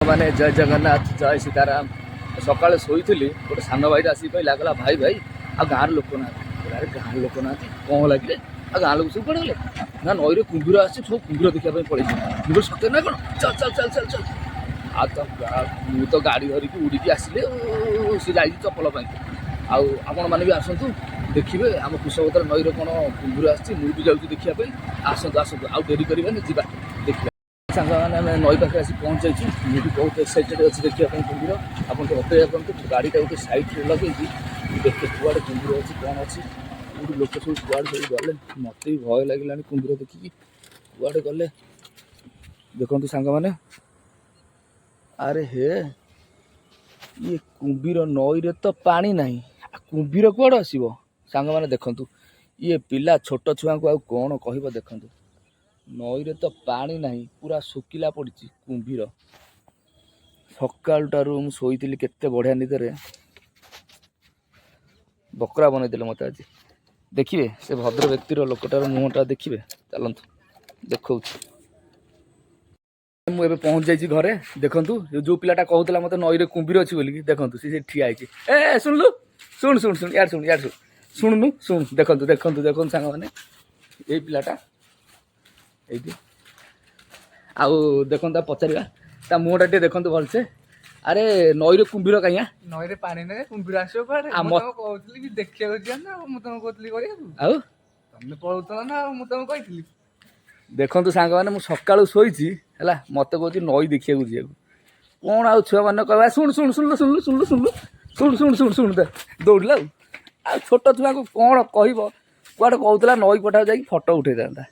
ସାଙ୍ଗମାନେ, ଜୟ ଜଗନ୍ନାଥ, ଜୟ ସୀତାରାମ। ସକାଳେ ଶୋଇଥିଲି, ଗୋଟେ ସାନ ଭାଇଟା ଆସିକି କହିଲା, କହିଲା, "ଭାଇ ଭାଇ, ଆଉ ଗାଁର ଲୋକ ନାହାନ୍ତି।" କହିଲା, "ଆରେ, ଗାଁର ଲୋକ ନାହାନ୍ତି, କ'ଣ ଲାଗିଲେ? ଆଉ ଗାଁ ଲୋକ ସବୁ କୁଆଡ଼େ ଗଲେ?" ନା, ନଈରେ କୁମ୍ଭୀର ଆସିଛି, ସବୁ କୁମ୍ଭୀର ଦେଖିବା ପାଇଁ ପଳେଇଛି। ମୁଁ କହିଲି, "ସତରେ ନା କ'ଣ? ଚାଲ ଚାଲ ଚାଲ ଚାଲ ଚାଲ।" ଆଉ ତ ମୁଁ ତ ଗାଡ଼ି ଧରିକି ଉଡ଼ିକି ଆସିଲି ଆଉ ସେ ଯାଇଛି ଚପଲ ପାଇଁ। ଆଉ ଆପଣମାନେ ବି ଆସନ୍ତୁ, ଦେଖିବେ ଆମ କୁଶଭଦ୍ରା ନଈରେ କ'ଣ କୁମ୍ଭୀର ଆସିଛି। ମୁଁ ବି ଯାଉଛି ଦେଖିବା ପାଇଁ। ଆସନ୍ତୁ ଆସନ୍ତୁ, ଆଉ ଡେରି କରିବାନି, ଯିବା ଦେଖିବା। ସାଙ୍ଗମାନେ, ଆମେ ନଈ ପାଖରେ ଆସି ପହଞ୍ଚାଇଛୁ। ମୁଁ ବି ବହୁତ ଏକ୍ସାଇଟେଡ୍ ଅଛି ଦେଖିବା ପାଇଁ କୁମ୍ଭୀର। ଆପଣ ଟିକେ ଅପେକ୍ଷା କରନ୍ତୁ। ଗାଡ଼ିଟା ଗୋଟେ ସାଇଡ଼୍ରେ ଲଗେଇକି ଦେଖେ କୁଆଡ଼େ କୁମ୍ଭୀର ଅଛି, କ'ଣ ଅଛି, କେଉଁଠି ଲୋକ ସବୁ କୁଆଡ଼େ ସବୁ ଗଲେ। ମୋତେ ବି ଭୟ ଲାଗିଲାଣି କୁମ୍ଭୀର ଦେଖିକି। କୁଆଡ଼େ ଗଲେ? ଦେଖନ୍ତୁ ସାଙ୍ଗମାନେ। ଆରେ ହେ, ଇଏ କୁମ୍ଭୀର! ନଈରେ ତ ପାଣି ନାହିଁ, ଆଉ କୁମ୍ଭୀର କୁଆଡ଼େ ଆସିବ? ସାଙ୍ଗମାନେ, ଦେଖନ୍ତୁ। ଇଏ ପିଲା, ଛୋଟ ଛୁଆଙ୍କୁ ଆଉ କ'ଣ କହିବ? ଦେଖନ୍ତୁ, ନଈରେ ତ ପାଣି ନାହିଁ, ପୁରା ଶୁଖିଲା ପଡ଼ିଛି। କୁମ୍ଭୀର! ସକାଳୁଟାରୁ ମୁଁ ଶୋଇଥିଲି କେତେ ବଢ଼ିଆ ନିଦରେ, ବକରା ବନେଇଦେଲେ ମୋତେ ଆଜି। ଦେଖିବେ, ସେ ଭଦ୍ର ବ୍ୟକ୍ତିର ଲୋକଟାର ମୁହଁଟା ଦେଖିବେ। ଚାଲନ୍ତୁ, ଦେଖଉଛି। ମୁଁ ଏବେ ପହଞ୍ଚି ଯାଇଛି ଘରେ। ଦେଖନ୍ତୁ, ଯୋଉ ପିଲାଟା କହୁଥିଲା ମୋତେ ନଈରେ କୁମ୍ଭୀର ଅଛି ବୋଲିକି, ଦେଖନ୍ତୁ, ସେ ସେଠି ଠିଆ ହେଇଛି। ଏ ଶୁଣିଲୁ, ଶୁଣ ଶୁଣ ଶୁଣ, ୟାର ଶୁଣ, ୟାର ଶୁଣ, ଶୁଣୁନୁ, ଶୁଣ। ଦେଖନ୍ତୁ ଦେଖନ୍ତୁ ଦେଖନ୍ତୁ ସାଙ୍ଗମାନେ, ଏଇ ପିଲାଟା ଏଇଠି। ଆଉ ଦେଖନ୍ତୁ, ତାକୁ ପଚାରିବା। ତା ମୁହଁଟା ଟିକେ ଦେଖନ୍ତୁ ଭଲସେ। ଆରେ, ନଈରେ କୁମ୍ଭୀର କାହିଁଆ? ନଈରେ ପାଣି ନାହିଁ, କୁମ୍ଭୀର ଆସିବ କୁଆଡେ? ଆଉ ମୁଁ ତମକୁ କହୁଥିଲି କି ଦେଖିବାକୁ ଯିବା ନା, ଆଉ ମୁଁ ତମକୁ କହୁଥିଲି କରିବାକୁ। ଆଉ ତମେ ପଳଉଥିଲ ନା, ଆଉ ମୁଁ ତମକୁ କହିଥିଲି। ଦେଖନ୍ତୁ ସାଙ୍ଗମାନେ, ମୁଁ ସକାଳୁ ଶୋଇଛି ହେଲା, ମୋତେ କହୁଛି ନଈ ଦେଖିବାକୁ ଯିବାକୁ। କ'ଣ ଆଉ ଛୁଆମାନେ କହିବା? ଶୁଣୁ ଶୁଣୁ, ଶୁଣିଲୁ ଶୁଣିଲୁ ଶୁଣିଲୁ ଶୁଣିଲୁ, ଶୁଣୁ ଶୁଣୁ ଶୁଣୁ ଶୁଣୁ, ଦେ ଦୌଡ଼ିଲା। ଆଉ ଆଉ ଛୋଟ ଛୁଆଙ୍କୁ କ'ଣ କହିବ? କୁଆଡ଼େ କହୁଥିଲା ନଈ ପଠାକୁ ଯାଇକି ଫଟୋ ଉଠେଇଥାନ୍ତା,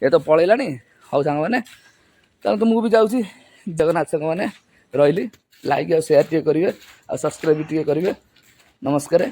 ଏ ତ ପଳେଇଲାଣି। ହଉ ସାଙ୍ଗମାନେ, ତାହେଲେ ତ ମୁଁ ବି ଯାଉଛି। ଜଗନ୍ନାଥ ସାଙ୍ଗମାନେ, ରହିଲି। ଲାଇକ୍ ଆଉ ସେୟାର ଟିକେ କରିବେ ଆଉ ସବସ୍କ୍ରାଇବ୍ ଟିକେ କରିବେ। ନମସ୍କାର।